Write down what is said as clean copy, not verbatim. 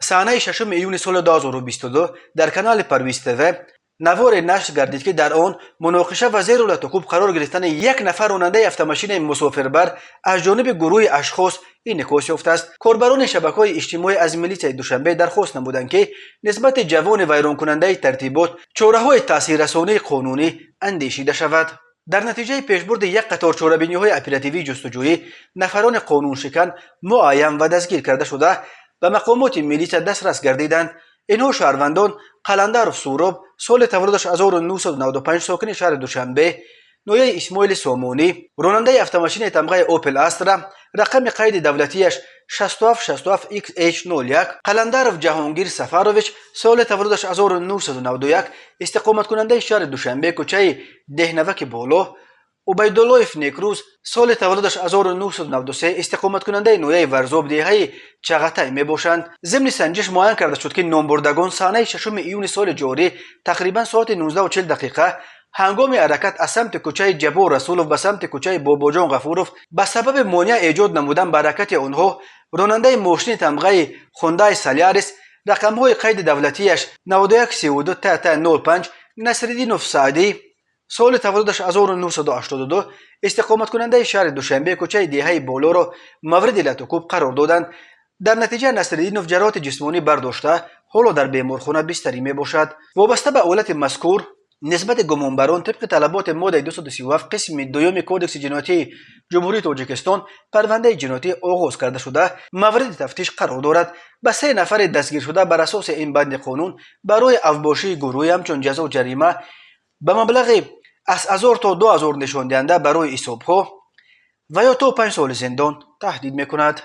Саҳнаи 6 июни соли 2022 дар канали Парвиз ТВ наворе нашр гардид, ки дар он муноқиша ва зеру латукӯб қарор гирифтани як нафар ронандаи автомошинаи мусофирбар аз ҷониби гурӯҳи ашхос инъикос ёфтааст. Корбарони шабакаҳои иҷтимоӣ аз милитсияи Душанбе дархост намуданд, ки нисбати ҷавони вайронкунандаи тартибот чораҳои таъсиррасонии қонунӣ андешида шавад. Дар натиҷаи пешбурди як қатор чорабиниҳои оперативии ҷустуҷӯӣ нафарони қонуншикан муайян ва дастгир карда шуда, ба мақомоти милитсия дастрас гардиданд. Инҳо шаҳрвандон Қаландаров Суроб, соли таваллудаш 1995, сокини шаҳри Душанбе, ноҳияи Исмоили Сомонӣ, ронандаи автомошинаи тамғаи Опел Астра, рақами қайди давлатияш 6767 XH01, Қаландаров Ҷаҳонгир Сафарович, соли таваллудаш 1991, истиқоматкунандаи шаҳри Душанбе, кӯчаи Деҳнаваки Боло, Убайдуллоев Некрӯз, соли таваллудаш 1993, истиқоматкунандаи ноҳияи Варзоб, деҳаи Чағатай мебошанд. Зимни санҷиш муайян карда шуд, ки номбурдагон саҳнаи 6 июни соли ҷорӣ тақрибан соати 19:40 дақиқа ҳангоми ҳаракат аз самти кӯчаи Ҷаббор Расулов ба самти кӯчаи Бобоҷон Ғафуров ба сабаби монеа эҷод намудан ба ҳаракати онҳо ронандаи мошини тамғаи Хундай Солярис, рақамҳои қайди давлатияш 9132 ТТ 05, Насриддинов Саъдӣ, соли таваллудаш 1982, истиқоматкунандаи шаҳри Душанбе, кӯчаи Деҳаи Болоро мавриди латукӯб қарор доданд. Дар натиҷа Насриддинов ҷароҳати ҷисмонӣ бардошта, ҳоло дар беморхона бистарӣ мебошад. Вобаста ба ҳолати мазкур нисбати гумонбарон тибқи талаботи моддаи 237 қисми дуюми Кодекси ҷиноятии Ҷумҳурии Тоҷикистон парвандаи ҷиноятӣ оғоз карда шуда, мавриди тафтиш қарор дорад. Ба се нафари дастгиршуда бар асоси ин банди қонун барои авбошии гурӯҳӣ ҳамчун ҷазо ҷарима ба маблағи аз 1000 то 2000 нишондиҳанда барои ҳисобҳо ва ё то 5 соли зиндон таҳдид мекунад.